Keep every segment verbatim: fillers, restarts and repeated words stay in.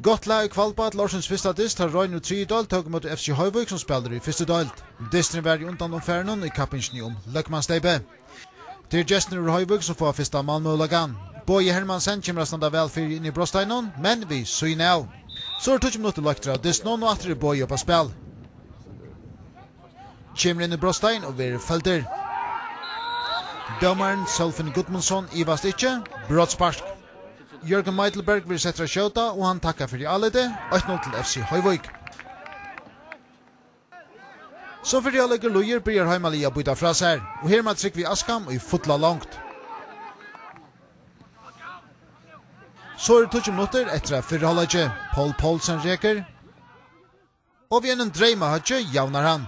Gott lag í Hvalba til ársins fyrsta dyst, har Royn úr triðju deild tók ímóti F C Hoyvík, sum spælir í fyrstu deild. Dysturin var í undanumfarinum í kappingini um løgmanssteypið. Tað eru gestirnir úr Hoyvík, sum fáa fyrsta málmøguleikan. Bogi Hermansen kemur at standa væl fyri inni í brotsteiginum, men við síðuna av. So eru tíggju minuttir leiktir av dystinum, og aftur er Bogi upp á spæl. Kemur inn í brotsteigin og verður feldur. Dómarin, Sølvfinn Gudmundsson, ivast ikki. Brotspark. Jørgen Meidelberg verður settur at skjóta, og hann takkar fyri álitið. Eitt null til F C Hoyvík. Sum fyrri hálvleikur líður, byrjar heimaliðið at bíta frá sær, og her má Trygvi Askam í fulla longd. So eru tíggju minuttir eftir av fyrra hálvleiki. Pól Poulsen rekur. Og við einum dreymahøggi javnar hann.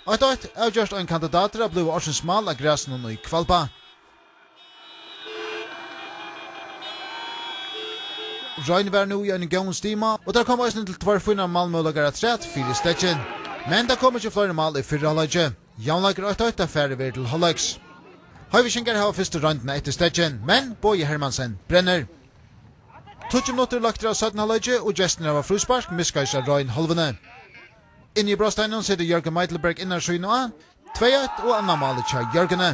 Eitt eitt, avgjørt ein kandidatur at blíva ársins mál á grasinum í Hvalba. Royn var nú í einum góðum stima, og tær koma eisini til tveir fínar málmøguleikar afturat fyri steðgin. Men tað kom ikki fleiri mál í fyrra hálvleiki. Javnleikur eitt eitt, tá farið verður til hálvleiks. Hoyvíkingar hava fyrstu royndina eftir steðgin, men Bogi Hermansen brennir. Tíggju minuttir leiktir av seinna hálvleiki, og gestirnir hava fríspark, miðskeiðis á Royn hálvuni. Inni í brotsteiginum setur Jørgen Meidelberg innarsíðuna á. Tvey eitt og annað málið hjá Jørgeni.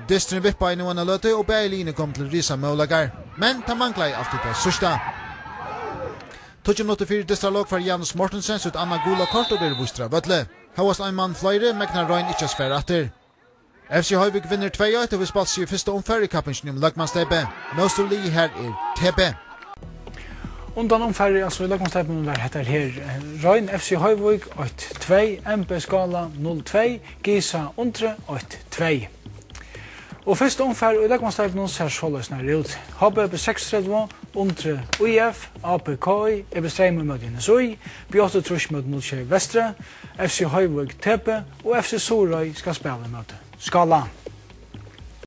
Dysturin vippaði nú eina løtu, og bæði liðini komu til risamøguleikar. Men tað manglaði altíð tað síðsta. Tíggju minuttir fyri dystarlok fær Janus Mortensen sítt annað gula kort og verður vístur av vølli. Hóast ein mann fleiri megnar Royn ikki at svara aftur. F C Hoyvík vinnur tvey eitt, og vit spældu í fyrsta umfari í kappingini um løgmanssteypið. Mótstøðuliðið her er T B. Undan umfarið, altso í løgmanssteypinum, var hetta her, eh, Royn F C Hoyvík eitt tvey, M B Skála null tvey, Gisa Undri eitt tvey. Og fyrsta umfar í løgmanssteypinum sær soleiðis nær út. H B B seksogtretivu, Undri I F, A P K I, E B Streymoy móti N S I, B áttaogtrýss móti null sjey Vestri, F C Hoyvík T B og F C Suðuroy skal spæla móti Skála.